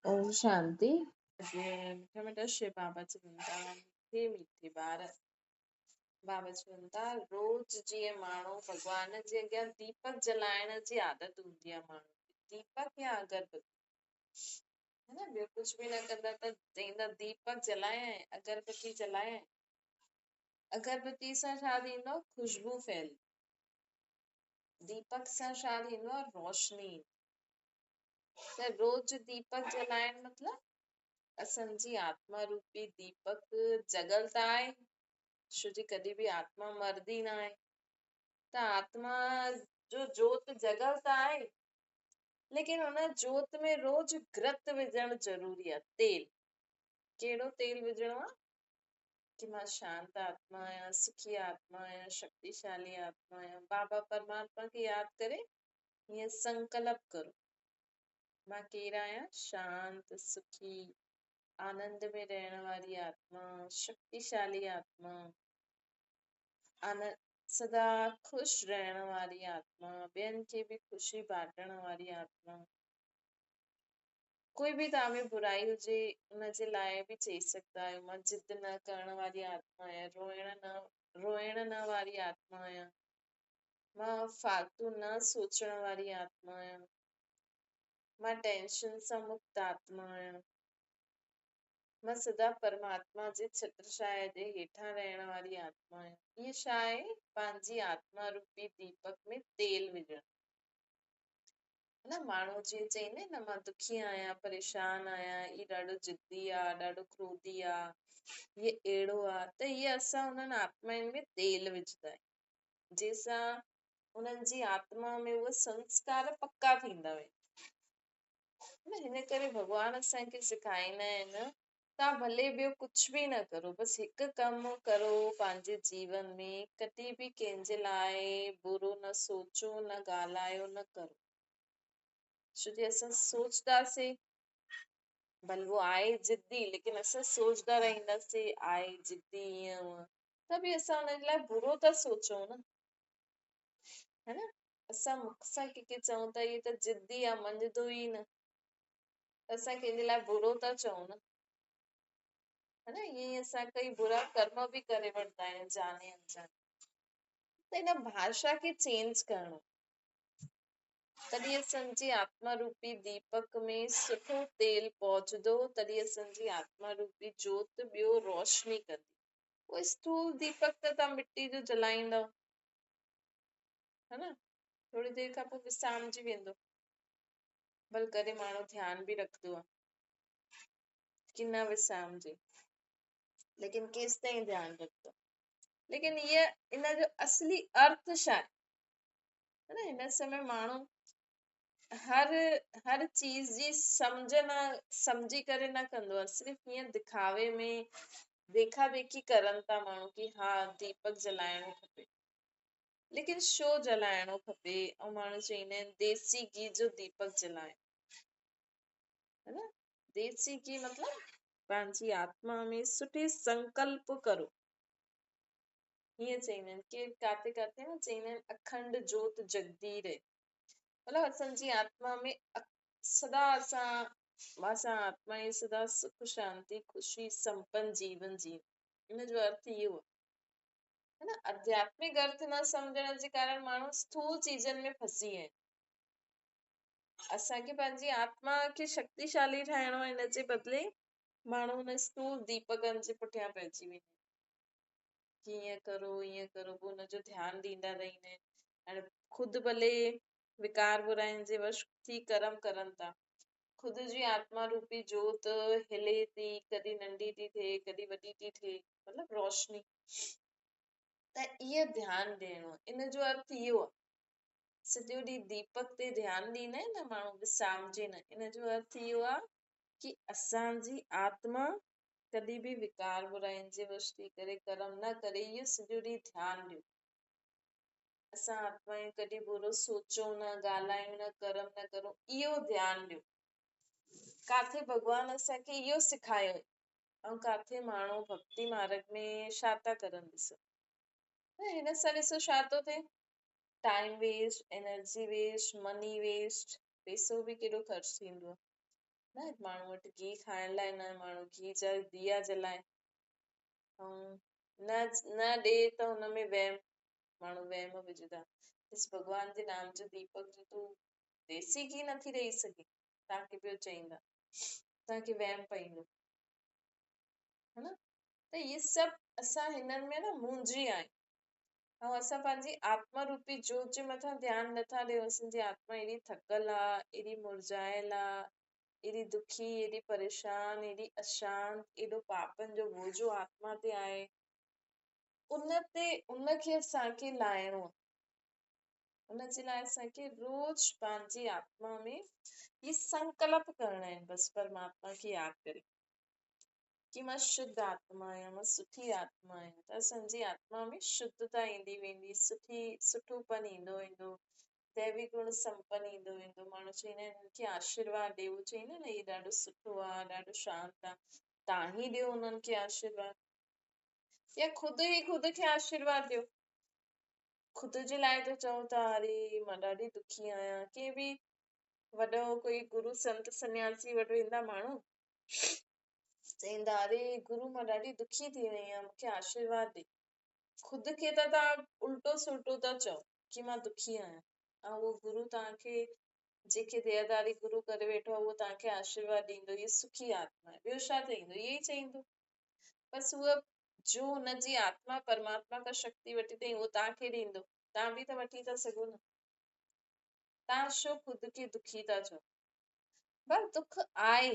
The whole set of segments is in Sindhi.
اوم شانتي. مٺا مٺا شو بابا چون ٿا مٺي مٺي ٻار. بابا چون ٿا روز جيئن ماڻهو ڀڳوان جي اڳيان ديپڪ جلائڻ جي عادت هوندي آهي ماڻهو کي، ديپڪ يا اگربتي هي نه، ٻيو ڪجهه به نه ڪندا ته چئيندا ديپڪ جلايان اگربتي جلايان. اگربتي سان ڇا ٿيندو؟ خوشبو ڦهلندي. ديپڪ سان ڇا ٿيندو آهي؟ روشني ايندي. ته روز ديپڪ جلائڻ مطلب اسان جي آتما روپي ديپڪ جڳل ته آهي، ڇو جي ڪڏهن به آتما مردي نه آهي، ته آتما جو جوت جڳل ته آهي، ليڪن ان جوت ۾ روز گرت وجهڻ ضروري آهي. تيل، ڪهڙو تيل وجهڻو آهي؟ ڪي مان شانت آتما آهيان، سکي آتما آهيان، شڪتيشالي آتما آهيان. بابا پرماتما کي ياد ڪري هيئن سنڪلپ ڪرو، مان ڪير آهيان؟ شانت، سکي، آنند ۾ رهڻ واري آتما، شڪتيشالي آتما، آنند، سدا خوش رهڻ واري آتما، ٻين کي به خوشي بانٽڻ واري آتما. ڪوئي به توهان ۾ برائي هجي ان جي لاءِ به چئي سگهندا آهيو، مان ضد نه ڪرڻ واري آتما آهيان، روئڻ نه واري آتما آهيان، مان فالتو نه سوچڻ واري آتما آهيان، مان ٽينشن سان مڪت آتما آهيان، مان سدا پرماتما جي ڇتر ڇايا جي هيٺان رهڻ واري آتما آهيان. اهي ڇا آهي؟ پنهنجي آتما روپي ديپڪ ۾ تيل وجهڻ. نه ماڻهو جيئن چئيندا آهن نه، مان دکي آهيان، پريشان آهيان، هي ڏاڍو ضدي آهي، ڏاڍو ڪروڌي آهي، هي اهڙو آهي، ته هيءَ اسان انهن آتمائن ۾ تيل وجهندا آهيون، جنهن سان انهن جي آتما ۾ اهي سنسڪار پڪا ٿيندا ويندا. نه هن ڪري ڀڳوان اسان کي سيکاريندا آهن، توهان ڀلي ٻيو ڪجهه به نه ڪرو، بس هڪ ڪم ڪرو پنهنجي جيون ۾، ڪڏهن به ڪنهن جي لاءِ برو نه سوچو، نه ڳالهايو، نه ڪرو. ڇو جي اسان سوچنداسين، ڀلي اهو آهي ضدي، ليڪن اسان سوچندا رهنداسين آهي ضدي ائين هونئن، ته به اسان هن جي لاءِ برو ٿا سوچون نه، هي نه؟ اسان مک سان ڪنهن کي چئون ٿا هيءَ ته ضدي آهي، مڃندو ئي نه، ته اسان ڪنهن جي لاءِ برو ٿا چئون نه، هي نه؟ ائين ئي اسان ڪئي برا ڪرم به ڪري وٺندا آهيون جاني انجاني. ته هن ڀاشا کي چينج ڪرڻو، تڏهن اسان جي آتما روپي ديپڪ ۾ سٺو تيل پهچندو، تڏهن اسان جي آتما روپي جوت ٻيو روشني ڪندي. اهو اسٿول ديپڪ ته توهان مٽي جو جلائيندؤ، هي نه؟ ٿوري دير کان پوءِ وسامجي ويندو. ڀل ڪڏهن ماڻهو ڌيان به رکندو آهي ڪي نه وسامجي، ليڪن ڪيس تائين ڌيان رکندو. ليڪن هيءَ ان جو اصلي ارٿ ڇا آهي؟ هي نه، هن سمي ماڻهو هر چيز جي سمجهه نه سمجهي ڪري نه ڪندو آهي، صرف هيئن دکاوي ۾ ديکا ديکي ڪرن ٿا ماڻهو ڪي ها ديپڪ جلائڻو کپي، ليڪن ڇو جلائڻو کپي؟ ۽ ماڻهو چوندا آهن ديسي گهي جو ديپڪ جلايو، هي نه؟ ديسي گهي مطلب پنهنجي آتما ۾ سٺي سنڪلپ ڪرو. هيئن چوندا آهن ڪي ڪاٿي ڪاٿي نه چوندا آهن اکنڊ جوت جڳندي رهي، مطلب اسان جي آتما ۾ سدا اسان آتما ئي سدا سک شانتي خوشي سمپن جيون جيون. ان جو ارٿ اهو آهي، هي نه؟ آڌياتمڪ ارٿ نه سمجهڻ جي ڪارڻ ماڻهو اسٿول چيزن ۾ ڦسي ويا آهن. اسان کي پنهنجي آتما کي شڪتيشالي ٺاهڻو آهي، ان جي بدلي ماڻهو هن اسٿول ديپڪن جي پٺيان پئجي ويندا آهن ڪي ائين ڪرو ائين ڪرو، پوءِ هن جو ڌيان ڏيندا رهندا آهن. هاڻي خود ڀلي وڪار براين جي وش ٿي ڪرم ڪرن ٿا، خود جي آتما روپي جوت هلي ٿي، ڪڏهن ننڍي ٿي ٿئي ڪڏهن وڏي ٿي ٿئي، مطلب روشني. ته اهو ڌيان ڏيڻو، ان جو ارٿ اهو آهي. سڄو ڏينهن ديپڪ تي ڌيان ڏيندا آهن نه ماڻهو، وسامجي نه، ان جو ارٿ اهو آهي ڪي اسان جي آتما ڪڏهن به وڪار براين جي وش ٿي ڪري ڪرم نه ڪري، اهو سڄو ڏينهن ڌيان ڏيو. اسان آتمائون ڪڏهن برو سوچون نه، ڳالهايون نه، ڪرم نه ڪرون، اهو ڌيان ڏيو. ڪاٿي ڀڳوان اسان کي اهو سيکاريو ۽ ڪاٿي ماڻهو ڀڪتي مارگ ۾ ڇا ٿا ڪرن ڏسو، هن سان ڏسو ڇا ٿو ٿئي، time waste, energy waste, money waste, پئسو به ڪيڏو خرچ ٿيندو آهي. نه ماڻهو وٽ گيهه کائڻ لاءِ نه، ماڻهو گيهه جا ديا جلائي ۽ نه نه ڏي ته هن ۾ وهم، ماڻهو وهم وجهندا. ڏس ڀڳوان جي نام جو ديپڪ جو تون ديسي گيهه نٿي ڏيئي سگهين، توهان کي پيو چئيندا، توهان کي وهم پئيندو هي نه. ته اهي سڀ اسان هنن ۾ نه مونجهي آهيون ۽ اسان پنهنجي آتما روپي جوت جي مٿان ڌيان نٿا ڏيون. اسان جي آتما ايڏي ٿڪل آ، ايڏي مرجهايل آ، ايڏي دکي، ايڏي پريشان، ايڏي اشانت، ايڏو پاپن جو بوجهو آتما تي آهي. ان تي ان کي اسان کي لاهڻو آ. ان جي لاءِ اسان کي روز پنهنجي آتما ۾ هي سنڪلپ ڪرڻا آهن، بس پرماتما کي ياد ڪري ڪي مان شڌ آتما آهيان، مان سٺي آتما آهيان. ته اسان جي آتما ۾ شڌتا ايندي ويندي، سٺوپن ايندو ويندو، ديوي گڻ سمپن ايندو ويندو. ماڻهو چوندا آهن هن کي آشيرواد ڏي، اهو چوندا آهن نه هي ڏاڍو سٺو آهي، ڏاڍو شانت آهي. توهان ئي ڏيو انهن کي آشيرواد، يا خود ئي خود کي آشيرواد ڏيو. خود جي لاءِ ته چئو ٿا اري مان ڏاڍي دکي آهيان. ڪنهن به وڏو ڪوئي گرو سنت سنياسي وٽ ويندا ماڻهو، چئيندا اري گرو مان ڏاڍي دکي ٿي وئي آهيان، مون کي آشيرواد ڏي. خود کي ته توهان الٽو سلٽو ٿا چئو ڪي مان دکي آهيان، ۽ اهو گرو توهان کي جيڪي ديهداري گرو ڪري ويٺو آهي اهو توهان کي آشيرواد ڏيندو، هيءَ سکي آتما آهي. ٻيو ڇا چئيندو؟ اهو ئي چئيندو. بس اهو جو هن جي آتما پرماتما کان شڪتي وٺي اٿئي اهو توهان کي ڏيندو. توهان به ته وٺي ٿا سگهو نه، توهان ڇو خود کي دکي ٿا چئو؟ بس دک آهي،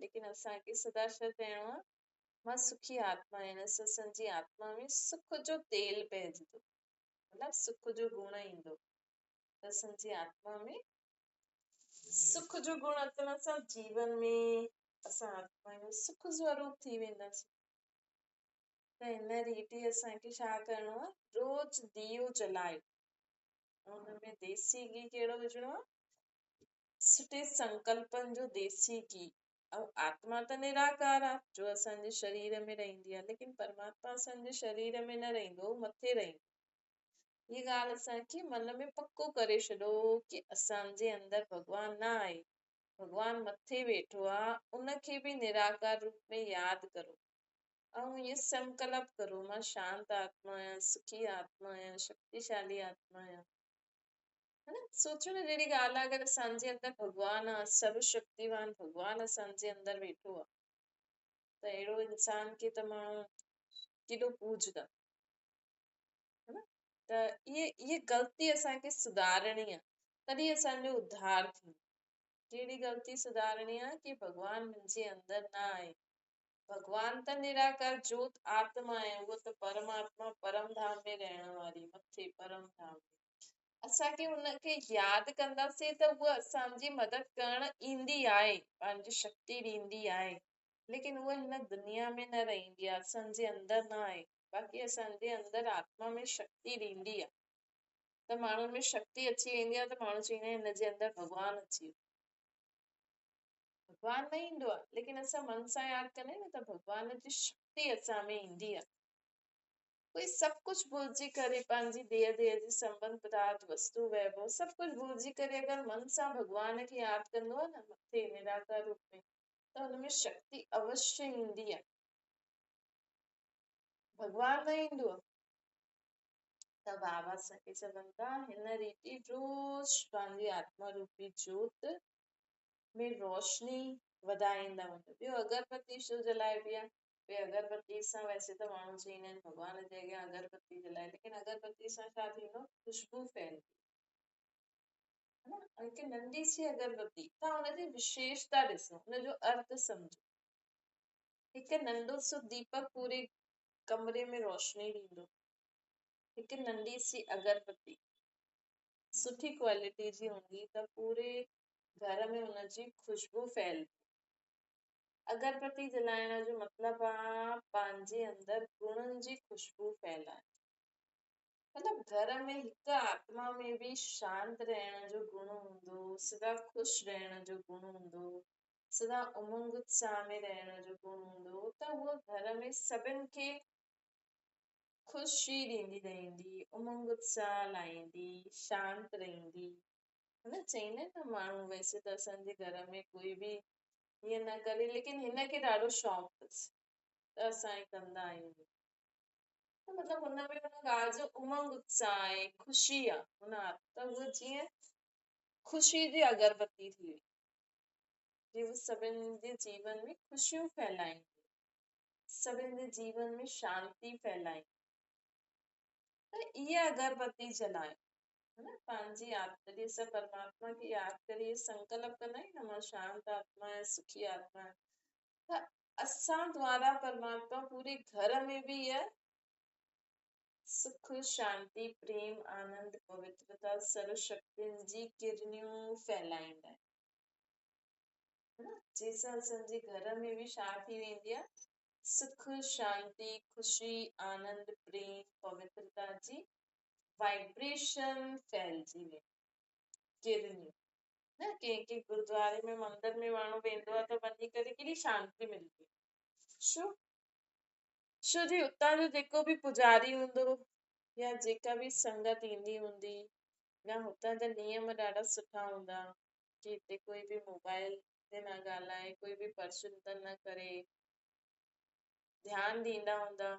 ليڪن اسان کي سدا ڇا چئڻو آهي؟ مان سکي آتما آهيان. هن سان اسان جي آتما ۾ سک جو تيل پئجندو، مطلب سک جو گڻ ايندو. ته اسان جي آتما ۾ سک جو گڻ اچڻ سان جيون ۾ اسان آتما جو سک سوروپ ٿي وينداسين. ته هن ريتي اسان کي ڇا ڪرڻو آهي؟ روز ديو جلايو، هن ۾ ديسي گيهه ڪهڙو وجهڻو آهي؟ سٺي سنڪلپن جو ديسي گيهه. ۽ آتما ته نراڪار آهي جو اسان جي شرير ۾ رهندي آهي، ليڪن پرماتما اسان جي شرير ۾ نه رهندو، هو مٿي رهندو. هيءَ ڳالهه اسان کي من ۾ پڪو ڪري ڇڏو ڪي اسان جي اندر ڀڳوان نه آهي، ڀڳوان مٿي ويٺو آهي. ان کي به نراڪار روپ ۾ ياد ڪرو ۽ اهو سنڪلپ ڪرو مان شانت آتما آهيان، سکي آتما آهيان، شڪتيشالي آتما آهيان. هي نه سوچو نه جهڙي ڳالهه آهي، اگر اسان جي اندر ڀڳوان آهي، سرو شڪتيوان ڀڳوان اسان جي اندر ويٺو آهي، ته اهڙو انسان کي ته ماڻهو ڪيڏو پوڄندا، هي نه؟ ته اهي غلطي اسان کي سڌارڻي آهي، تڏهن اسان جو اڌار ٿيندو. ڪهڙي غلطي سڌارڻي آهي؟ ڪي ڀڳوان منهنجي اندر نه آهي. ڀڳوان ته نراڪار جوت آتما آهي، اهو ته پرماتما پرم ڌام ۾ رهڻ واري، مٿي پرم ڌام ۾. اسان کي هن کي ياد ڪنداسين ته اها اسان جي مدد ڪرڻ ايندي آهي، پنهنجي شڪتي ڏيندي آهي، ليڪن اها هن دنيا ۾ نه رهندي آهي، اسان جي اندر نه آهي. باقي اسان جي اندر آتما ۾ شڪتي ڏيندي آهي. ته ماڻهن ۾ شڪتي اچي ويندي آهي ته ماڻهو چوندا آهن هن جي اندر ڀڳوان اچي ويو. ڀڳوان نه ايندو آهي، ليڪن اسان من سان ياد ڪندا آهيون نه ته ڀڳوان جي شڪتي اسان ۾ ايندي آهي. ڪوئي سڀ ڪجهه ڀلجي ڪري پنهنجي ديهه ديهه جي سنٻنڌ پدارٿ وستو ويڀو سڀ ڪجهه ڀلجي ڪري اگر من سان ڀڳوان کي ياد ڪندو آهي نه مٿي نراڪار روپ ۾، ته هن ۾ شڪتي اوشيه ايندي آهي. ڀڳوان نه ايندو آهي. ته بابا اسان کي چون ٿا هن ريتي روز پنهنجي آتما روپي جوت ۾ روشني وڌائيندا وڃو. ٻيو اگربتي ڇو جلائبي آهي؟ ڀئي اگربتي سان ويسي ته ماڻهو چوندا آهن ڀڳوان جي اڳيان اگربتي جلائي، ليڪن اگربتي سان ڇا ٿيندو؟ خوشبو ڦهلندي، هي نه؟ هڪ ننڍي سي اگربتي، توهان ان جي وشيشتا ڏسو، ان جو ارٿ سمجهو. هڪ ننڍو سو ديپڪ پوري ڪمري ۾ روشني ڏيندو. هڪ ننڍي سي اگربتي سٺي ڪوالٽي جي هوندي ته پوري گهر ۾ ان جي خوشبو ڦهلندي. اگربتي جلائڻ جو مطلب آ پنهنجي اندر گڻن جي خوشبو ڦهلائڻ. مطلب گهر ۾ هڪ آتما ۾ به شانت رهڻ جو گڻ هوندو، سدا خوش رهڻ جو گڻ هوندو، سدا امنگ اتساهه ۾ رهڻ جو گڻ هوندو، ته اهو گهر ۾ سڀن کي خوشي ڏيندي رهندي، امنگ اتساهه لاهيندي، شانت رهندي. نه چئيندا آهن نه ماڻهو، ويسي ته اسان جي گهر ۾ ڪوئي به ائين نه ڪري، ليڪن هن کي ڏاڍو شوق اٿس ته اسان ائين ڪندا آهيون. ته مطلب هن ۾ هن ڳالهه جو امنگ، اتساهه آهي، خوشي آهي هن ته هوء جيئن خوشي جي اگربتي ٿي وئي، جي هو سڀن جي جيون ۾ خوشيون ڦهلائيندي، سڀن جي جيون ۾ شانتي ڦهلائيندي. ته اها اگربتي جلايو، ها نه، پنهنجي آتما سان پرماتما کي ياد ڪري اهو سنڪلپ ڪندا آهيون نه، مان شانت آتما آهيان، سکي آتما آهيان، ته اسان دوارا پرماتما پوري گهر ۾ به اها سک، شانتي، پريم، آنند، پوترتا، سرو شڪتين جي ڪرنيون ڦهلائيندا آهن، ها نه، جنهن سان اسان جي گهر ۾ به ڇا ٿي ويندي آهي؟ سک، شانتي، خوشي، آنند، پريم، پوترتا جي وائبريشن ڦهلجي ويندي، ڪرنيون. نه ڪنهن ڪنهن گردواري ۾ مندر ۾ ماڻهو ويندو آهي ته وڃي ڪري ڪيڏي شانتي ملندي آهي. ڇو؟ ڇو جي اتان جو جيڪو به پوڄاري هوندو يا جيڪا به سنگت ايندي هوندي يا هتان جا نيم ڏاڍا سٺا هوندا ڪي هتي ڪوئي به موبائل تي نه ڳالهائي، ڪوئي به پرچنتن نه ڪري، ڌيان ڏيندا هوندا،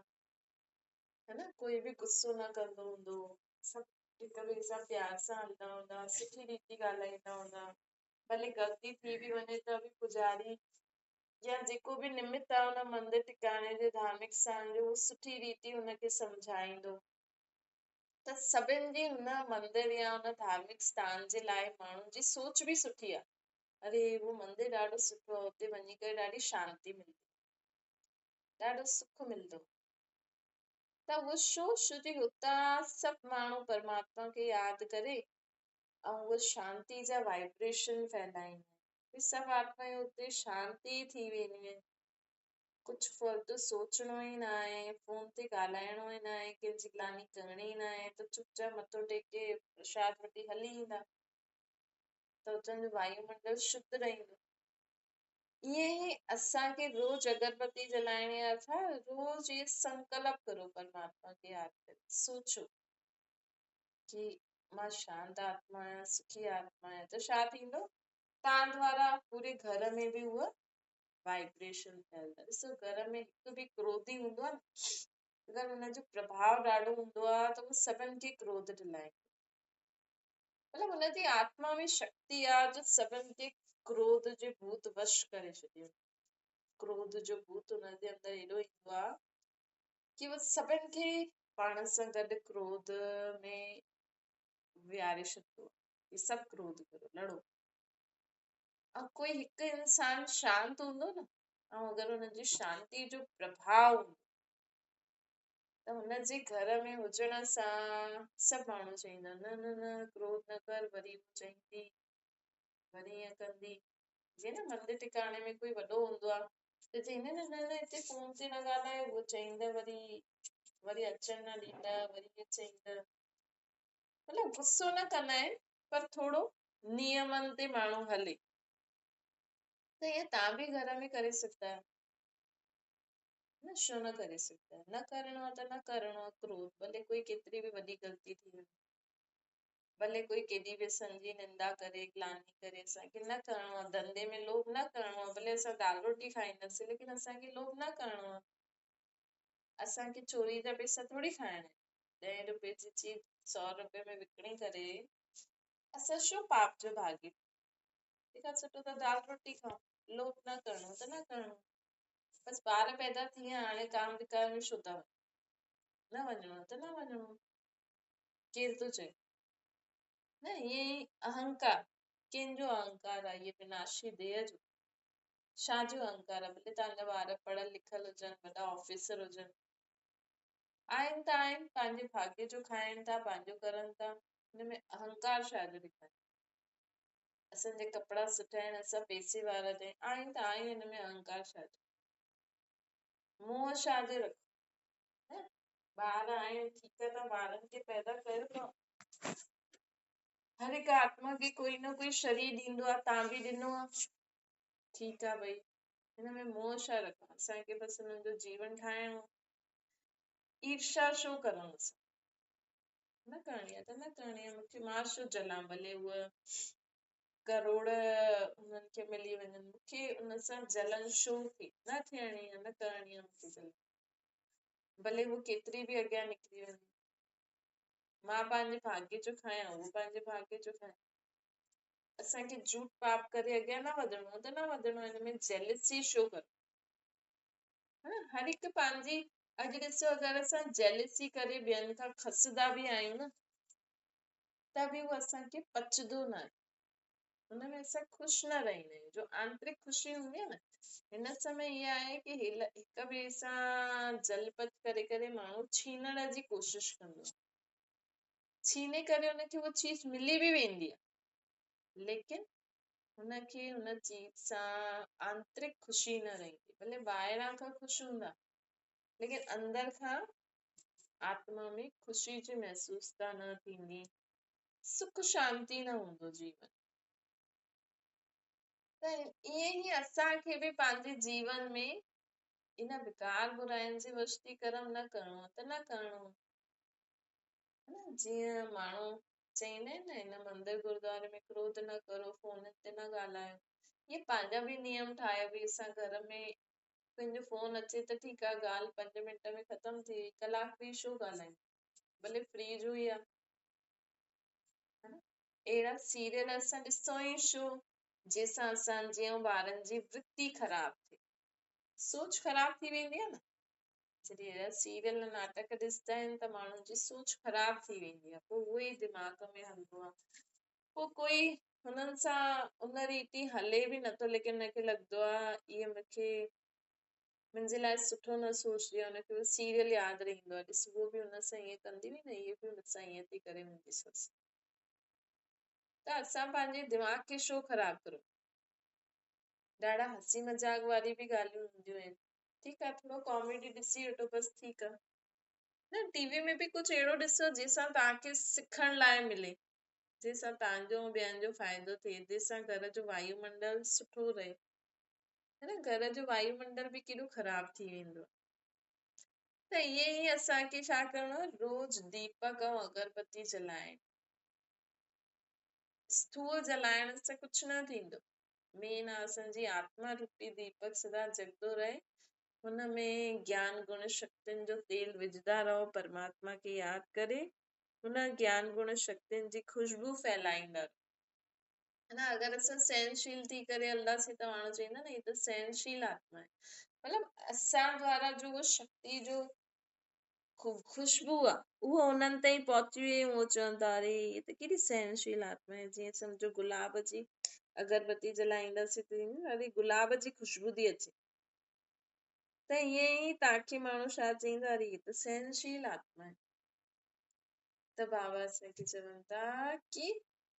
ها نه، ڪوئي به غصو نه ڪندو هوندو، سڀ هڪ ٻئي سان پيار سان هلندا هوندا، سٺي ريتي ڳالهائيندا هوندا، ڀلي غلطي ٿي به وڃي ته به پوڄاري يا جيڪو به نمت آهي ان مندر ٽڪاڻي جو، ڌارمڪ اسٿان جو، اهو سٺي ريتي هن کي سمجهائيندو. ته سڀن جي هن مندر يا ان ڌارمڪ اسٿان جي لاء ماڻهن جي سوچ به سٺي آهي، اري اهو مندر ڏاڍو سٺو آهي، اتي وڃي ڪري ڏاڍي شانتي ملندي، ڏاڍو سک ملندو. ته اهو ڇو؟ ڇو جي هتان سڀ ماڻهو پرماتما کي ياد ڪري ۽ اهو شانتي جا وائبريشن ڦهلائيندا آهن. اهي سڀ آتمائون اتي شانتي ٿي وينديون آهن. ڪجهه فالتو سوچڻو ئي نه آهي، فون تي ڳالهائڻو ئي نه آهي، ڪنهن جي گلاني ڪرڻي ئي نه آهي ته چپ چاپ مٿو ٽيڪي پرشاد وٺي هلي ايندا ته اتان جو وايومنڊل شڌ رهندو. ائين ئي اسان کي روز اگربتي جلائڻي آهي ڇا؟ روز اهي سنڪلپ ڪرو، پرماتما کي ياد ڪري سوچو ڪي مان شانت آتما آهيان، سکي آتما آهيان، ته ڇا ٿيندو؟ تان دوارا پوري گهر ۾ به اها وائبريشن ڦهلندا. ڏسو گهر ۾ هڪ به ڪروڌي هوندو آهي نه، اگر هن جو پرڀاء ڏاڍو هوندو آهي ته اهو سڀن کي ڪروڌ ڏلائيندو. مطلب هن جي آتما ۾ شڪتي آ جو سڀن کي ڪروڌ جي ڀوت وش ڪري ڇڏيو. ڪروڌ جو ڀوت هن جي اندر ايڏو ايندو آ ڪي هو سڀن کي پاڻ سان گڏ ڪروڌ ۾ ويهاري ڇڏندو آ ڪي سڀ ڪروڌ ڪرو، لڙو. ۽ ڪوئي هڪ انسان شانت هوندو نه، ۽ اگر هن جي شانتي جو پرڀاء هوندو ته هن جي گهر ۾ هجڻ سان سڀ ماڻهو چئيندا، نه نه نه ڪروڌ نه ڪر، وري هو چئيندي، وري ائين ڪندي. جيئن نه مندر ٽڪاڻي ۾ ڪوئي وڏو هوندو آهي ته چئيندا نه نه نه هتي فون تي نه ڳالهايو، هو چئيندا وري وري اچڻ نه ڏيندا، وري ائين چئيندا. مطلب غصو نه ڪندا آهن پر ٿورو نيمن تي ماڻهو هلي ته ائين توهان به گهر ۾ ڪري سگهندا آهيو. نه ڇو نه ڪري سگهندا آهيو؟ نه ڪرڻو آهي ته نه ڪرڻو آهي. ڪروڌ ڀلي ڪوئي ڪيتري به وڏي غلطي ٿي وڃي، ڀلي ڪوئي ڪيڏي به اسان جي نندا ڪري، گلاني ڪري، اسان کي نه ڪرڻو آهي. ڌنڌي ۾ لوڀ نه ڪرڻو آهي، ڀلي اسان دال روٽي کائينداسين ليڪن اسان کي لوڀ نه ڪرڻو آهي. اسان کي چوري جا پئسا ٿوري کائڻا آهن. ڏهين روپئي جي چيز سؤ روپئي ۾ وڪڻي ڪري اسان ڇو پاپ جو ڀاڳي ٿيون؟ تنهن کان سٺو ته دال روٽي کائون. لوڀ نه ڪرڻو ته نه ڪرڻو. بس ٻار پيدا ٿي ويا، هاڻي ڪام وڪار ۾ ڇو ٿا وڃو؟ نه وڃڻو ته نه وڃڻو، ڪير ٿو چئي؟ نه ائين ئي اهنڪار، ڪنهن جو اهنڪار آهي؟ اهي وناشي ديهه جو. ڇا جو اهنڪار آهي؟ ڀلي توهان جا ٻار پڙهيل لکيل هجن، وڏا آفيسر هجن، آهن ته آهن، پنهنجي ڀاڳيه جو کائن ٿا، پنهنجو ڪرن ٿا، هن ۾ اهنڪار ڇا جو ڏيکاريو؟ اسان جا ڪپڙا سٺا آهن، اسان پئسي وارا ته آهيون ته آهيون، هن ۾ اهنڪار ڇا جو؟ موهه ڇا جو رکو؟ نه ٻار آهن، ٺيڪ آهي، توهان ٻارن کي پيدا ڪيو ٿا، هر هڪ آتما کي ڪوئي نه ڪوئي شرير ڏيندو آهي، توهان به ڏنو آهي، ٺيڪ آهي ڀئي، هن ۾ موهه ڇا رکڻو؟ اسان کي بس هنن جو جيون ٺاهڻو، ايرشا ڇو ڪرڻ اسان؟ نه ڪرڻي آهي ته نه ڪرڻي آهي، مون کي مان ڇو جلان؟ ڀلي هوء ڪروڙ هنن کي ملي وڃن، مون کي ان سان جلن شو ٿي، نه ٿيڻي آهي، نه ڪرڻي آهي مون کي جلن، ڀلي هو ڪيتري به اڳيان نڪري وڃي. مان پنهنجي ڀاڳيه جو کايان، هو پنهنجي ڀاڳيه جو کائي. اسان کي جهوٺ پاپ ڪري اڳيان نه وڌڻو آهي ته نه وڌڻو آهي، هن ۾ جيلسي شو ڪرو. هر هڪ پنهنجي، اڄ ڏسو اگر اسان جيلسي ڪري ٻين کان کسدا به آهيون نه، ته به اهو اسان کي پچندو نه آهي، ان ۾ اسان خوش نه رهندا آهيون. جو آنترڪ خوشي هوندي آهي نه، هن سمي اها آهي ڪي هڪ ٻئي سان جلپت ڪري ڪري ماڻهو ڇينڻ جي ڪوشش ڪندو آهي. ڇيني ڪري ان کي اها چيز ملي به ويندي آهي، ليڪن هن کي هن چيز سان آنترڪ خوشي نه رهندي. ڀلي ٻاهران کان خوش هوندا، ليڪن اندر کان آتما ۾ خوشي جي محسوستا نه ٿيندي، سک شانتي نه هوندو جيون. ته ائين ئي اسان کي به پنهنجي جيون ۾ ان وڪار براين جي وش ٿي ڪرم نه ڪرڻو آهي ته نه ڪرڻو آهي. جيئن ماڻهو چئيندا آهن نه، هن مندر گردواري ۾ ڪروڌ نه ڪرو، فونن تي نه ڳالهايو. اهي پنهنجا به نيم ٺاهيو ڀئي اسان گهر ۾ ڪنهن جو فون اچي ته ٺيڪ آهي، ڳالهه 5 منٽ ۾ ختم ٿي وئي، ڪلاڪ به ڇو ڳالهايون، ڀلي فري جو ئي آهي. اهڙا سيريل اسان ڏسون ئي ڇو، جنهن سان اسان جي ۽ ٻارن جي ورتي خراب ٿئي، سوچ خراب ٿي ويندي آهي نه. جڏهن اهڙا سيريل ناٽڪ ڏسندا آهن ته ماڻهن جي سوچ خراب ٿي ويندي آهي، پوء اهو ئي دماغ ۾ هلندو آهي، پوء ڪوئي هنن سان ان ريتي هلي به نٿو، ليڪن هن کي لڳندو آهي اهي مون کي منهنجي لاء سٺو نه سوچدي آهي، هن کي اهو سيريل ياد رهندو آهي، ڏس اهو به هن سان ائين ڪندي هئي نه، هيء به هن سان ائين ٿي ڪري منهنجي سس. ته اسان پنهنجي دماغ کي ڇو خراب ڪرون؟ ڏاڍا هسي مذاق واري به ڳالهيون هونديون آهن، ٺيڪ آهي ٿورو ڪاميڊي ڏسي وٺو بس ٺيڪ آهي. نه ٽي وي ۾ به ڪجهه اهڙو ڏسو جنهن سان توهان کي سکڻ لاء ملي، جنهن سان توهان جو ۽ ٻين جو فائدو ٿئي، جنهن سان گهر جو وايومنڊل سٺو رهي. هي نه گهر جو وايومنڊل به ڪيڏو خراب ٿي ويندو آهي. ته ائين ئي اسان کي ڇا ڪرڻو آهي، روز ديپڪ ۽ اگربتي جلائڻ. اسٿول جلائڻ سان ڪجهه نه ٿيندو. مين آهي اسان جي آتما روپي ديپڪ سدا جڳندو رهي، هن ۾ گيان گڻ شڪتين جو تيل وجهندا رهو، پرماتما کي ياد ڪري هن گيان گڻ شڪتين جي خوشبو ڦهلائيندا رهو. نه اگر اسان سهنشيل ٿي ڪري هلنداسين ته ماڻهو چئيندا نه هي ته سهنشيل آتما آهي. مطلب اسان دوارا جو اهو شڪتي جو خوشبو آ اهو انهن تائين پهچي وئي، اهو چون ٿا اري هي ته ڪيڏي سهنشيل آتما آهي. جيئن سمجهو گلاب جي اگربتي جلائينداسين ته اري گلاب جي خوشبو ٿي اچي، ته ائين ئي توهان کي ماڻهو ڇا چئيندا، اري هي ته سهنشيل آتما آهي. ته بابا اسان کي چون ٿا ڪي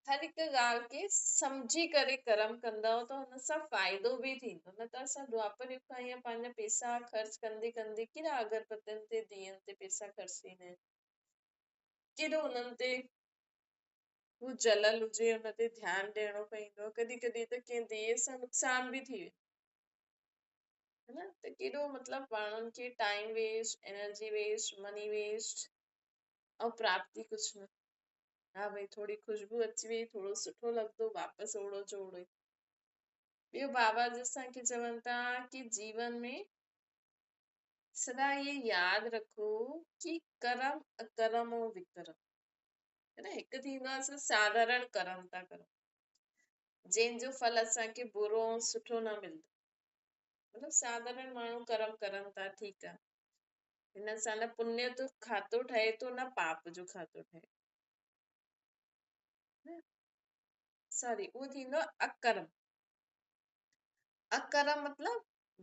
هر هڪ ڳالهه کي سمجهي ڪري ڪرم ڪندؤ ته ان سان فائدو به ٿيندو، نه ته اسان دوآپر يگ کان ائين پنهنجا پيسا خرچ ڪندي ڪندي ڪيڏا اگربتين تي ديئن تي پيسا خرچ ٿيندا آهن، ڪيڏو انهن تي هو جلل هجي ان تي ڌيان ڏيڻو پوندو آهي، ڪڏهن ڪڏهن ته ڪنهن ديئي سان نقصان به ٿي ويندو آهي نه، ته ڪيڏو مطلب ماڻهن کي time waste, energy waste, money waste ۽ پراپتي ڪجهه نه. ها ڀئي ٿوري خوشبو اچي وئي، ٿورو سٺو لڳندو، واپس اوڙو جو اوڙو ئي. ٻيو بابا جي اسان کي چون ٿا ڪي جيون ۾ سدا اهي ياد رکو ڪي ڪرم اڪرم او وڪرم. نه هڪ ٿيندو آهي اسان ساڌارڻ ڪرم ٿا ڪرون جنهن جو ڦل اسان کي برو ۽ سٺو نه ملندو. مطلب ساڌارڻ ماڻهو ڪرم ڪرن ٿا ٺيڪ آهي، هن سان نه پڃ جو کاتو ٺهي ٿو نه پاپ جو کاتو ٺهي ٿو. سوري اهو ٿيندو اڪرم. اڪرم مطلب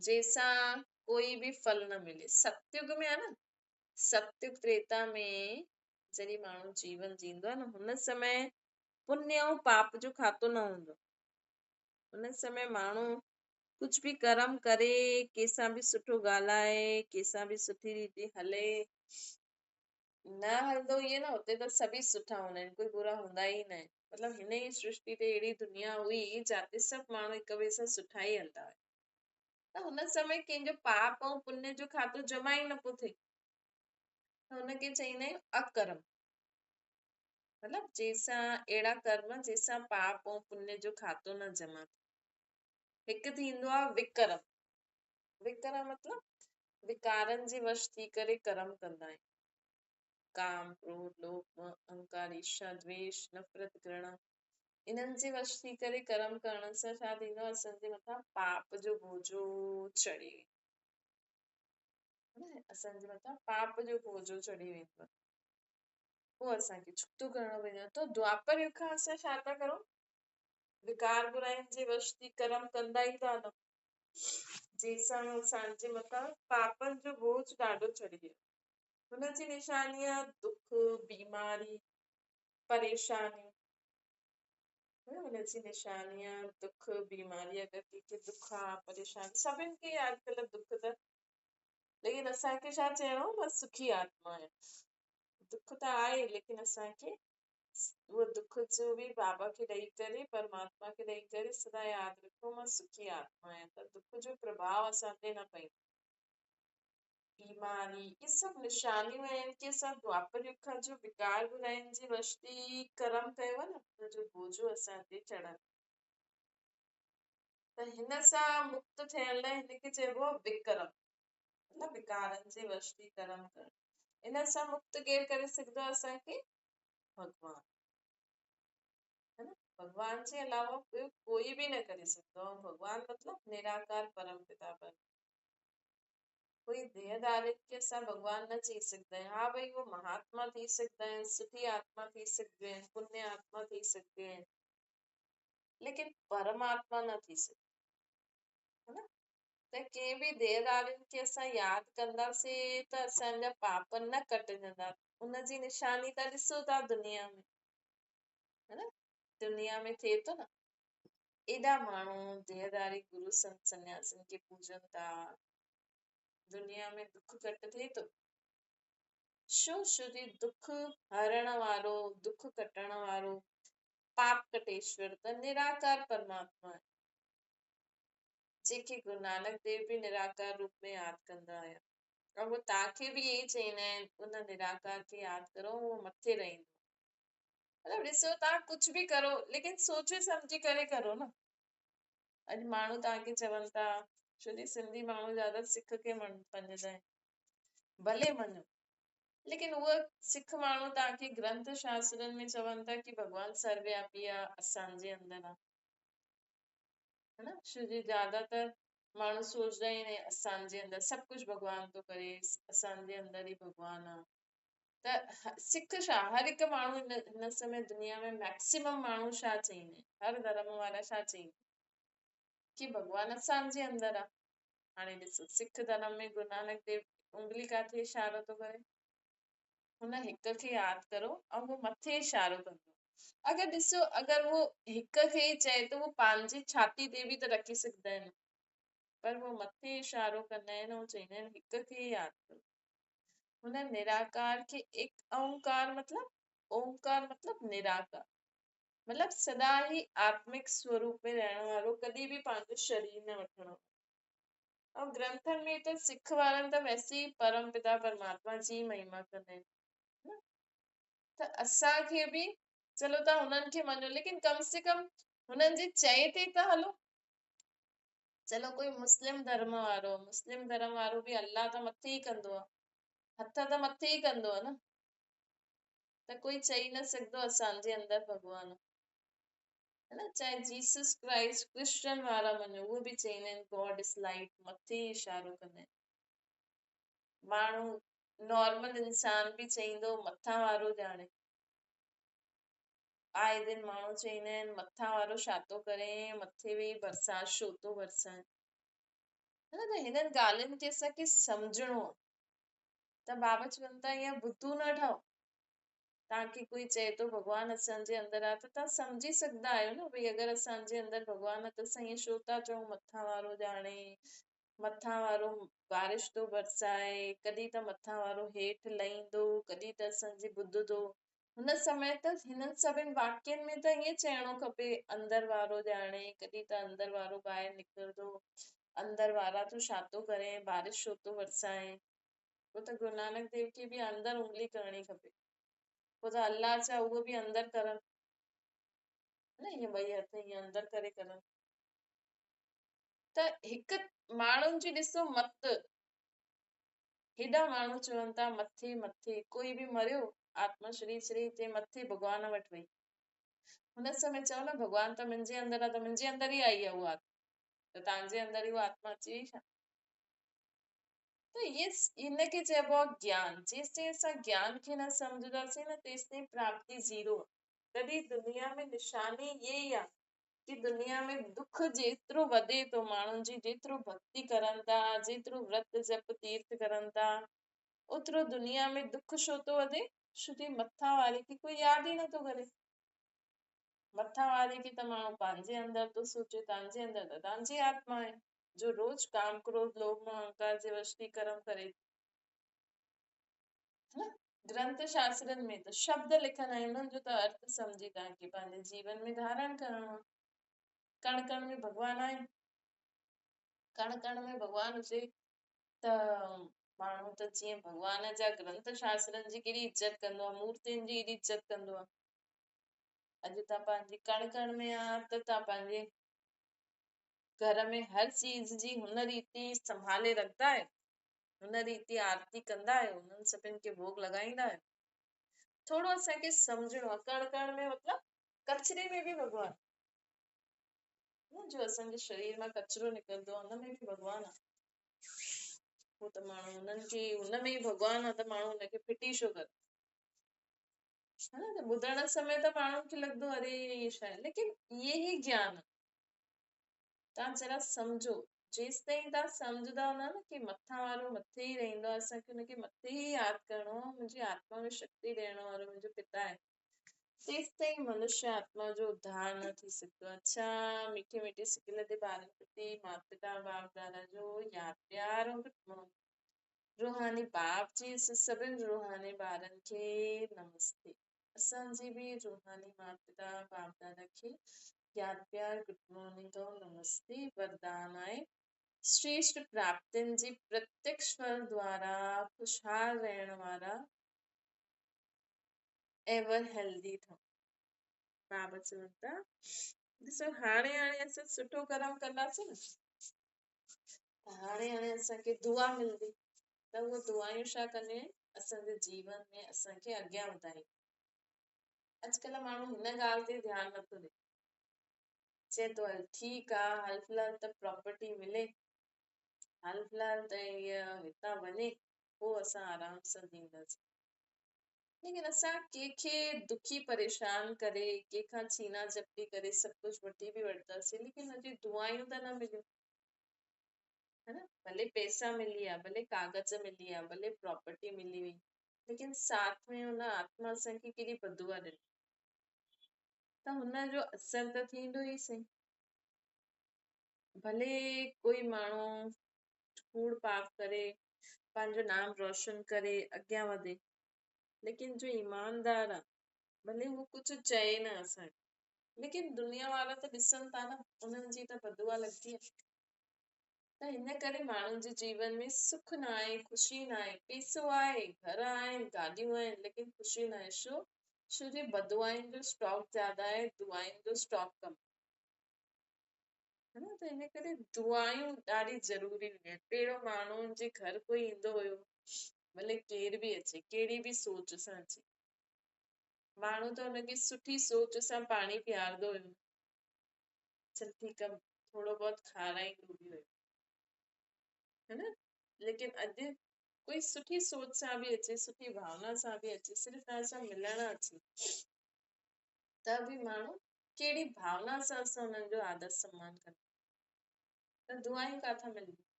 جنهن سان ڪوئي به ڦل نه ملي. ستيگ ۾ آهي نه، ستيگ تريتا ۾ جڏهن ماڻهو جيون جيندو آهي نه، هن سمي پڃ ۽ پاپ جو کاتو نه هوندو. هن سمي ماڻهو ڪجهه به ڪرم ڪري، ڪنهن سان به سٺو ڳالهائي، ڪنهن سان به سٺي ريتي هلي، نه هلندو ائين نه، هتي ته سڀئي سٺا هوندا آهن، ڪوئي برا هوندا ئي نه آهن. مطلب هن ئي سرشتي تي اهڙي دنيا هئي جاتي سڀ ماڻهو هڪ ٻئي سان سٺا ئي هلندا هيا. ته هن سمي ڪنهن جو پاپ ۽ پڃ جو کاتو جمع ئي نه پيو ٿئي، ته هن کي چئيندا آهيون اڪرم. مطلب جنهن سان اهڙا ڪرم جنهن سان پاپ ۽ پڃ جو کاتو نه جمع ٿئي. هڪ ٿيندو آهي وڪرم. وڪرم مطلب وڪارن جي وش ٿي ڪري ڪرم ڪندا آهيون. ڪام، ڪروڌ، لوڀ، موه، اهنڪار، ايرشا، دويش، نفرت، گهرڻا، انهن جي وش ٿي ڪري ڪرم ڪرڻ سان ڇا ٿيندو آهي؟ اسان جي مٿان پاپ جو بوجو چڙهي ويندو آهي. اسان جي مٿان پاپ جو بوجو چڙهي ويندو آهي. پوء اسان کي ڇڪتو ڪرڻو پوندو آهي. ته دوآپر يگ کان اسان ڇا ٿا ڪرون؟ وڪار براين جي وش ٿي ڪرم ڪندا ئي ٿا هلون، جنهن سان اسان جي مٿان پاپن جو بوجه ڏاڍو چڙهي ويو. هن جي نشاني آهي دک، بيماري، پريشاني. هن جي نشاني آهي دک، بيماري. اگر ڪنهن کي دک آهي، پريشاني، سڀن کي اڄڪلهه دک ته، ليڪن اسان کي ڇا چئڻو؟ مان سکي آتما آهيان. دک ته آهي، ليڪن اسان کي اهو دک جو به بابا کي ڏئي ڪري، پرماتما کي ڏئي ڪري سدا ياد رکو مان سکي آتما آهيان، ته دک جو پرڀاء اسان تي نه پئي. بيماري، اهي سڀ نشانيون آهن ڪي اسان دوآپر يگ کان جو وڪار براين جي وش ٿي ڪرم ڪيو آهي نه، ان جو بوجو اسان تي چڙهندو. ته هن سان مڪت ٿيڻ لاء هن کي چئبو آهي وڪرم، مطلب وڪارن جي وش ٿي ڪرم ڪرڻ. ان سان مڪت ڪير ڪري سگهندو آهي اسان کي؟ ڀڳوان، ہے نه؟ ڀڳوان جي علاوه ٻيو ڪوئي به نه ڪري سگهندو آهي. ڀڳوان مطلب نراڪار پرم پتا پرماتما. ڪوئي ديهدارين کي اسان ڀڳوان نه چئي سگهندا آهيون. ها ڀئي، اهو مهاتما ٿي سگهندا آهن، سٺي آتما ٿي سگهنديون آهن، پڃ آتما ٿي سگهنديون آهن، ليڪن پرماتما نه ٿي سگهندو، ہے نه؟ ته ڪنهن به ديهدارين کي اسان ياد ڪنداسين ته اسان جا پاپ نه ڪٽجندا. ان جي نشاني ته ڏسو ٿا دنيا ۾، ہے نه؟ دنيا ۾ ٿئي ٿو نه، ايڏا ماڻهو ديهداري گرو سنت سنياسين کي پوڄن ٿا، دنيا ۾ دک گهٽ ٿئي ٿو؟ شو شو جي دک هرڻ وارو، دک ڪٽڻ وارو پاپ ڪٽيشور ته نراڪار پرماتما آهي، جنهن کي گرو نانڪ ديو به نراڪار روپ ۾ ياد ڪندا آهيا، ۽ هو توهان کي به ائين ئي چئيندا آهن، ان نراڪار کي ياد ڪرو، اهو مٿي رهندو. مطلب ڏسو توهان ڪجهه به ڪرو، ليڪن سوچي سمجهي ڪري ڪرو نه. اڄ ماڻهو توهان کي چون ٿا، ڇو جي سنڌي ماڻهو زياده سک کي مڃندا آهن، ڀلي مڃو، ليڪن اهي سک ماڻهو توهان کي گرنٿ شاسترن ۾ چون ٿا ڪي ڀڳوان سروياپي آ، اسان جي اندر آ، ہے نه؟ ڇو جي زياده تر ماڻهو سوچدا ئي نه، اسان جي اندر سڀ ڪجهه ڀڳوان ٿو ڪري، اسان جي اندر ئي ڀڳوان آ. ته سک ڇا، هر هڪ ماڻهو هن سمي دنيا ۾ ميڪسيمم ماڻهو ڇا چئيندا آهن، هر ڌرم وارا ڇا چئيندا آهن ڪي ڀڳوان اسان جي اندر آ. هاڻي ڏسو سک ڌرم ۾ گرو نانڪ ديو انگلي ڪاٿي اشارو ٿو ڪري؟ هن هڪ کي ياد ڪرو، ۽ هو مٿي اشارو ڪندو. اگر ڏسو اگر هو هڪ کي ئي چئي ته هو پنهنجي ڇاتي تي به ته رکي سگهندا آهن، پر هو مٿي اشارو ڪندا آهن ۽ چئيندا آهن هڪ کي ئي ياد ڪرو. هن نراڪار کي ايڪ اونڪار مطلب اونڪار مطلب نراڪار، مطلب سدا ئي آتمڪ سوروپ ۾ رهڻ وارو، ڪڏهن به پنهنجو شرير نه وٺڻ وارو. ۽ گرنٿن ۾ ته سک وارن ته ويسي ئي پرم پتا پرماتما جي ئي مهما ڪندا آهن نه؟ ته اسان کي به چلو ته هنن کي مڃو، ليڪن ڪم سي ڪم هنن جي چئي تي ته هلو. چلو ڪوئي مسلم ڌرم وارو، مسلم ڌرم وارو به الله ته مٿي ئي ڪندو آهي، هٿ ته مٿي ئي ڪندو آهي نه، ته ڪوئي چئي نه سگهندو اسان جي اندر ڀڳوان آهي نه. چاهي جيسس ڪرائسٽ ڪرسچن وارا مڃو، اهي به چئيندا آهن گاڊ از لائٽ، مٿي ئي اشارو ڪندا آهن. ماڻهو نارمل انسان به چئيندو مٿان وارو ڄاڻي. آئي دن ماڻهو چئيندا آهن مٿان وارو ڇا ٿو ڪري، مٿي ويهي برسات ڇو ٿو برسائي. نه ته هنن ڳالهين کي اسان کي سمجهڻو آهي. ته بابا چون ٿا ائين بتون نه ٺاهو. توهان کي ڪوئي چئي ٿو ڀڳوان اسان جي اندر آهي ته توهان سمجهي سگهندا آهيو نه ڀئي اگر اسان جي اندر ڀڳوان آهي ته اسان ائين ڇو ٿا چئون مٿان وارو ڄاڻي، مٿان وارو بارش ٿو برسائي، ڪڏهن ته مٿان وارو هيٺ لهيندو، ڪڏهن ته اسان جي ٻڌندو. هن سمي ته هنن سڀن واقعن ۾ ته ائين چئڻو کپي، اندر وارو ڄاڻي، ڪڏهن ته اندر وارو ٻاهر نڪرندو، اندر وارا تون ڇا ٿو ڪرين، بارش ڇو ٿو برسائين. پوء ته گرو نانڪ ديو کي به اندر انگلي ڪرڻي کپي. پوءِ ته الله جا اهو به اندر ڪرن نه، ائين ٻئي هٿ ائين اندر ڪري ڪرن. ته هڪ ماڻهن جي ڏسو مت، هيڏا ماڻهو چون ٿا مٿي مٿي، ڪوئي به مريو آتما شرير ڇڏي چئي مٿي ڀڳوان وٽ وئي. هن سمي چئو نه ڀڳوان ته منهنجي اندر آ، ته منهنجي اندر ئي آئي آ اها آتما، ته توهان جي اندر ئي اها آتما اچي وئي ڇا؟ ته ان کي چئبو آهي گيان. جيستائين اسان گيان کي نه سمجهنداسين نه تيستائين پراپتي زيرو آهي. تڏهن دنيا ۾ نشاني اها ئي آهي ڪي دنيا ۾ دک جيترو وڌي ٿو، ماڻهن جي جيترو ڀڳتي ڪرن ٿا، جيترو ورت جپ تيرٿ ڪرن ٿا، اوترو دنيا ۾ دک ڇو ٿو وڌي؟ ڇو جي مٿان واري کي ڪوئي ياد ئي نٿو ڪري. مٿان واري کي ته ماڻهو پنهنجي اندر ٿو سوچي، تنهنجي اندر ته تنهنجي آتما آهي جو روز ڪام ڪروڌ لوڀ موه اهنڪار جي وش ٿي ڪرم ڪري ٿي. نه گرنٿ شاسترن ۾ ته شبد لکيل آهن، انهن جو ته ارٿ سمجهي توهان کي پنهنجي جيون ۾ ڌارڻ ڪرڻو آهي. ڪڻ ڪڻ ۾ ڀڳوان آهي، ڪڻ ڪڻ ۾ ڀڳوان هجي ته ماڻهو ته جيئن ڀڳوان جا گرنٿ شاسترن جي ڪيڏي عزت ڪندو آهي، مورتين جي ايڏي عزت ڪندو آهي. اڄ توهان پنهنجي ڪڻ ڪڻ ۾ آ ته توهان پنهنجي گهر ۾ هر چيز جي هن ريتي سنڀالي رکندا آهيو، هن ريتي آرتي ڪندا آهيو، انهن سڀن کي ڀوڳ لڳائيندا آهيو. ٿورو اسان کي سمجهڻو آهي. ڪڻ ڪڻ ۾ مطلب ڪچري ۾ به ڀڳوان، نه جو اسان جي شرير مان ڪچرو نڪرندو آهي ان ۾ به ڀڳوان آهي. پوء ته ماڻهو انهن کي ان ۾ ئي ڀڳوان آهي ته ماڻهو ان کي ڦٽي ڇو ڪري؟ ها نه، ته ٻڌڻ سمي ته ماڻهن کي لڳندو اري هي ڇا آهي، ليڪن اهي ئي گيان آهي. توهان ذرا سمجهو، جيستائين توهان سمجهندا نه نه ڪي مٿان وارو مٿي ئي رهندو آهي، اسان کي ان کي مٿي ئي ياد ڪرڻو آهي، منهنجي آتما ۾ شڪتي ڏيڻ وارو منهنجو پتا آهي، تيستائين منشيه آتما جو اڌار نه ٿي سگهندو. اڇا مٺي مٺي سڪل تي ٻارن پرتي مات پتا باپ دادا جو ياد پيار ۽ گڊ مارننگ. روحاني باپ جي سڀن روحاني ٻارن کي نمستي. اسان جي به روحاني مات پتا باپ دادا کي ياد پيار گڊ مارننگ ۽ نمستي. وردان آهي شريشٽ پراپتين جي پرتيڪش ڦل دوارا خوشحال رهڻ وارا ايور هيلدي ٺهو. بابا چون ٿا ڏسو هاڻي هاڻي اسان سٺو ڪرم ڪنداسين نه ته هاڻي هاڻي اسان کي دعا ملندي ته اهي دعائون ڇا ڪنديون آهن اسان جي جيون ۾ اسان کي اڳيان وڌائينديون. اڄڪلهه ماڻهو هن ڳالهه تي ڌيان نٿو ڏي، چئي ٿو هل ٺيڪ آ حال في الحال ته پراپرٽي ملي، حال في الحال ته هيء هتان وڃي پوء اسان آرام سان جيئنداسين. ليڪن اسان ڪنهن کي دکي پريشان ڪري، ڪنهن کان ڇينا جهپٽي ڪري سڀ ڪجهه وٺي به وٺنداسين ليڪن ان جي دعائون ته نه مليون ها نه، ڀلي پئسا ملي ويا، ڀلي ڪاغذ ملي ويا، ڀلي پراپرٽي ملي وئي ليڪن ساٿ ۾ ان آتما اسان کي ڪيڏي بددعا ڏني ته هن جو اثر ته ٿيندو ئي سهي. ڀلي ڪوئي ماڻهو ڪوڙ پاپ ڪري پنهنجو نام روشن ڪري اڳيان وڌي ليڪن جو ايماندار آ ڀلي هو ڪجهه چئي نه اسان کي ليڪن دنيا وارا ته ڏسن ٿا نه انهن جي ته بددعا لڳندي آ ته هن ڪري ماڻهن جي جيون ۾ سک نه آهي خوشي نه آهي پيسو آهي گهر آهن گاڏيون آهن ليڪن خوشي نه آهي ڇو ڇو جي بددعائن جو اسٽاڪ زياده آهي دعائن جو اسٽاڪ ڪم آهي نه ته هن ڪري دعائون ڏاڍي ضروري هونديون آهن پهريون ماڻهن جي گهر ڪوئي ايندو هيو ڀلي ڪير به اچي ڪهڙي به سوچ سان اچي ماڻهو ته هن کي سٺي سوچ سان پاڻي پيارندو هيو چل ٺيڪ آ ٿورو بهت کارائيندو به هيو هي نه ليڪن اڄ ڪوئي سٺي سوچ سان به اچي سٺي ڀاونا سان به اچي صرف توهان سان ملڻ اچي ته به ماڻهو ڪهڙي ڀاونا سان اسان انهن جو آدر سمان ڪندا ته دعائون ڪاٿان ملنديون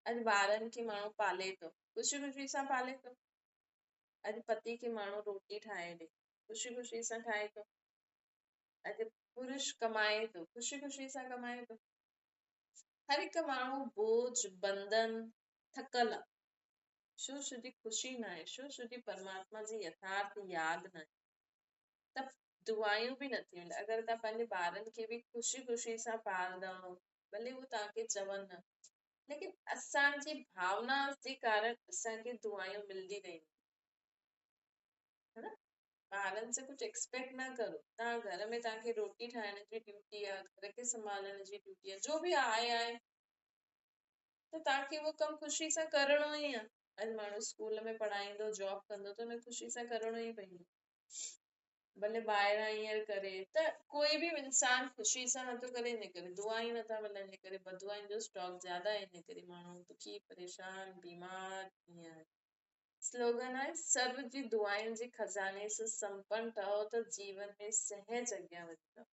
اڄ ٻارن کي ماڻهو پالي ٿو خوشي خوشي سان پالي ٿو اڄ پتي کي ماڻهو روٽي ٺاهي ڏي خوشي خوشي سان ٺاهي ٿو اڄ پرش ڪمائي ٿو خوشي خوشي سان ڪمائي ٿو هر هڪ ماڻهو بوجھ بندن ٿڪل آ شو شو جي خوشي ناهي شو شو جي پرماتما جي يٿارٿ ياد ناهي ته دعائون به نٿيون ملن اگر توهان پنهنجي ٻارن کي به خوشي خوشي سان پالندؤ ڀلي هو توهان کي چون نه ليڪن اسان جي ڀاونا جي ڪارڻ اسان کي دعائون ملندي رهنديون ها نه. ٻارن سان ڪجهه ايڪسپيڪٽ نه ڪرو. توهان گهر ۾ توهان کي روٽي ٺاهڻ جي ڊيوٽي آهي، گهر کي سنڀالڻ جي ڊيوٽي آهي، جو به آهي آهي، ته توهان کي اهو ڪم خوشي سان ڪرڻو ئي آهي. اڄ ماڻهو اسڪول ۾ پڙهائيندو، جاب ڪندو ته ان خوشي سان ڪرڻو ئي پوندو، ڀلي ٻاهران هينئر ڪري ته ڪوئي به انسان خوشي سان نٿو ڪري، ان ڪري دعائون نٿا ملن، ان ڪري بددعائن جو اسٽاڪ زياده آهي، ان ڪري ماڻهو دکي، پريشان، بيمار ائين آهي. سلوگن آهي، سرو جي دعائن جي خزاني سان سمپن ٺهو ته جيون ۾ سهج اڳيان وڌندؤ.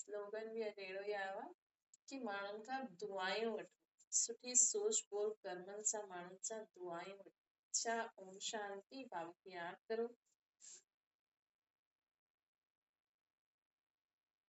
سلوگن به اڄ اهڙو ئي آيو آهي ڪي ماڻهن کان دعائون وٺو، سٺي سوچ پور ڪرمن سان ماڻهن سان دعائون وٺو. اڇا، اوم شانتي. بابا کي ياد ڪرو.